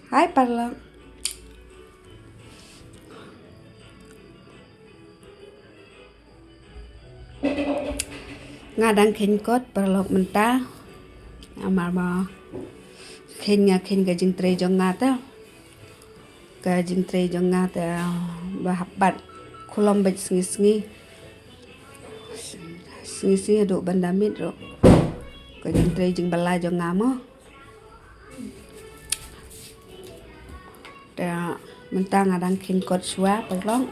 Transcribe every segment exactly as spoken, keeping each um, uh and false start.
Hai paralok. Nga dang kheiñ kot paralok mynta. Namar ba kheiñ nga kheiñ ka jingtrei jong nga te. Ka jingtrei jong nga te ba hap bat khulom bad sngi sngi. Sngi sngi haduh ban da miet ruh. Ka jingtrei jingbylla jong nga mo. Te mynta nga dang kheiñ kot shuwa paralok.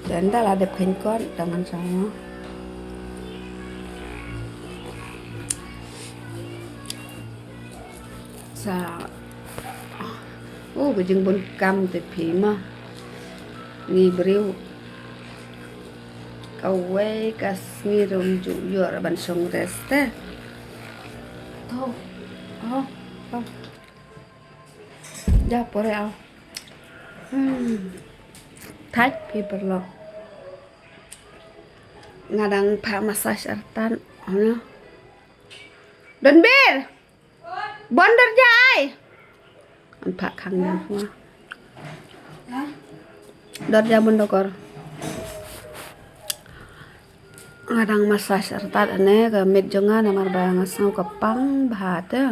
Te ynda la dep kheiñ kot te ngan sa sa, oh, ka jingbun kam te phi ma ngi briew. Kawei ka sngi ruh ym ju ïoh ban shong rest te. To. Oh, to. Ja pore au. Hmm. Thait phi paralok. Nga dang phah massage artat. Ano? Don Bir. Bon dorja ai. An phah khang ïa nga. Dorja bon dokor. Nga dang massage artat ane ka miet jong nga namar ba nga sngew ka pang bha te.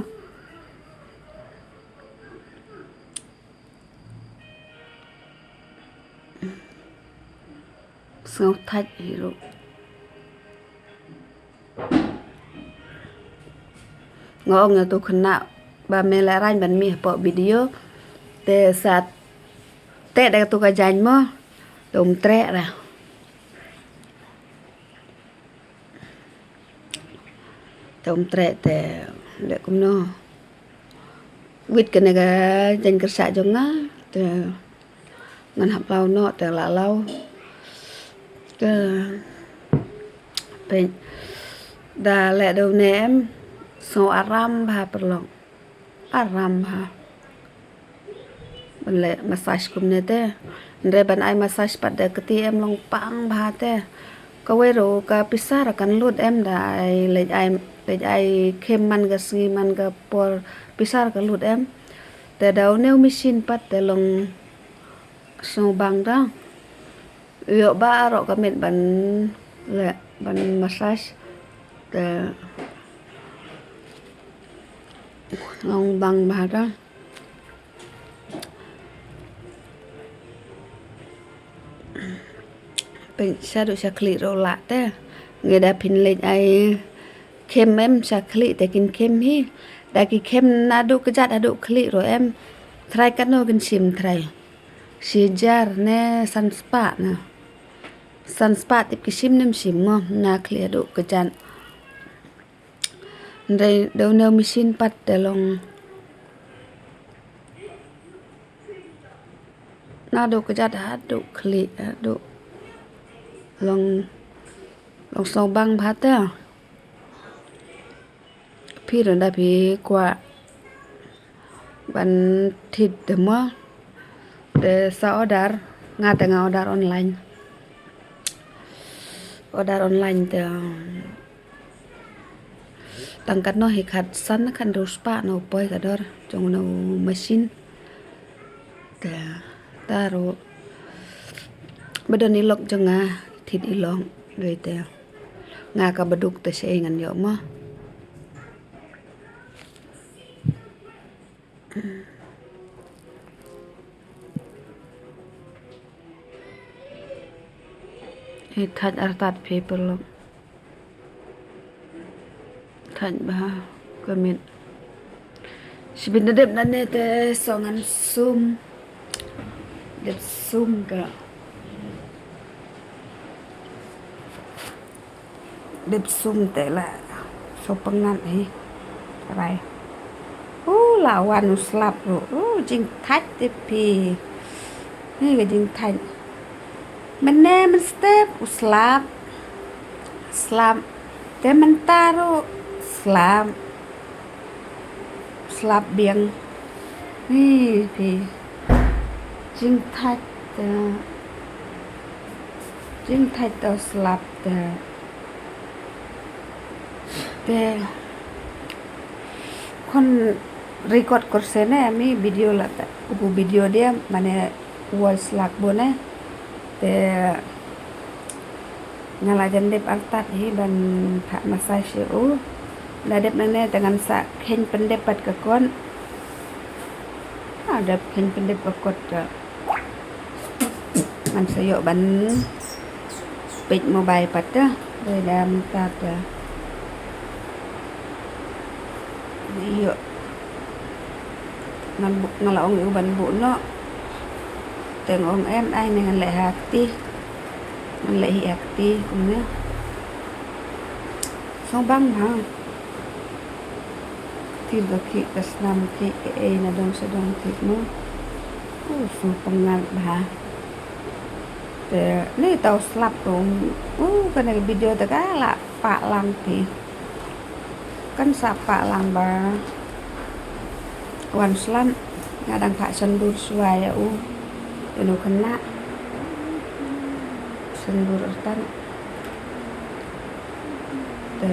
Sngew thait hi ruh. Nga ong ïa tu khynnah ba me la rang ban mih hapoh video. Te sa teh da tu ka jaiñ mo. Te um treh ra. Te um treh te leh kumno. Wit kane ka jaiñ kyrshah jong nga te ngan hap law noh te la law. Te peit da leh da une em sngew aram bha paralok. Aram bha. Ban leh massage kumne te. Hynrei ban ai massage pat da kti em long pang bha te. Kawei ruh ka pisa ruh kan lut em da ai leit ai leit ai khem man ka sngi man ka por pisa ruh ka lut em. Te da une u machine pat te long sngewbang da. Ïoh ba arok ka miet ban leh ban massage. Te long bang bha da. Peit sha duh sha khlieh ruh lah te. Ngi da phin leit ai khem em sha khlieh te kin khem hi. Da ki khem naduh kjat haduh khlieh ruh em. Trai katno kin shim trai. Shi hajar ne san spah na. San spah tip ki shim ne ym shim mo na khlieh haduh kjat. Hynrei da une u machine pat te long naduh kjat haduh khlieh haduh long long sngewbang bha te. Phi ruh da phi kwah ban thied te mo. Te sa order, nga te nga order online. Order online te tang katno hi khatsan khathynriew spah na u poi ka dor jong u machine. Te ta ruh ba don i lok jong nga thied i lok dei te. Nga kaba duk te shaei ngan ïoh mo. Hi thait artat phi paralok. Thait bha ka miet. Shibit na dep na ne te song ngan sum. Dep sum ka. Dep sum te la shu pyngngad hi. Rai. U la wan u slap ruh. U jingthait te phi. Hi ka jingthait. Mynne mynstep u slap. Slap. Te mynta ruh slap. Slap biang. Hi phi. Jingthait te. Jingthait te slap te. Te khun record kurse ne, ami video la ta, ubu video dia, mane voice lak bun ne. Te nga la jan dep artat hi ban phah massage ïa u. La dep nane te ngan sa kheiñ pyndep pat ka kot. Ah, dep kheiñ pyndep ka kot te ngan sa ïoh ban peit mobile pat te. Dei da mynta te ïoh. Ngan buh, nga la ong ïa u ban buh noh. Te nga ong em, ai ne ngan leh ha kti. Ngan leh hi ha kti kumne. Sngewbang bha. Kti ka khih ka snam khih kaei na dong sha dong khih mo. U sngewpyngngad bha. Te ne tau slap tu. U kane ka video te ka la pah lang phi. Kan sa pah lang ba wan slat nga dang phah shandur shuwa ïa u. Te u khynnah shandur artat. Te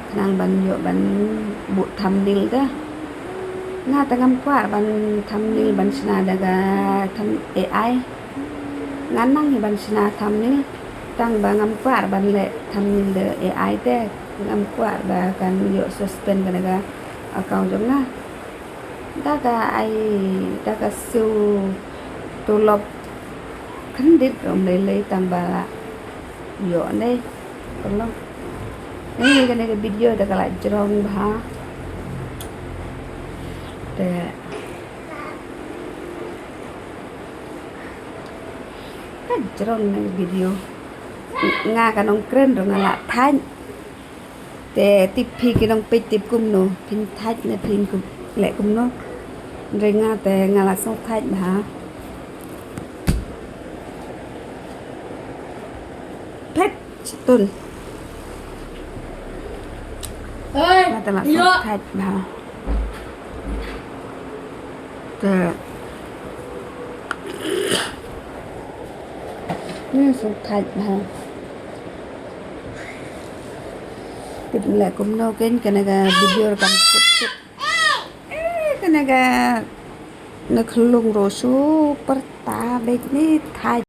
khnang ban ïoh ban buh thumbnail te. Nga te ngam kwah ban thumbnail ban shna da ka tham-, A I. Ngan nang hi ban shna thumbnail tang ba ngam kwah ban leh thumbnail da A I te. Ngam kwah ba kan ïoh suspend kane ka account jong nga. Da ka ai, da ka siew tulop khyndiat ruh ym lei lei tang ba la ïoh ne. Ka long. Ni kane ka video da ka la jrong bha. Te ka jrong ne video. Nga ka nongkren ruh nga la thait. Te tip phi ki nongpeit tip kumno, phin thait ne phin kum, leh kumno. Hynrei nga te nga la sngewthait bha. Phet, shatun. Nga te la sngewthait bha. Te ni sngewthait bha. Tip leh kumno kein kane ka video kam kut kut. Eh, kane ka na khlung ro super ta bek ni thait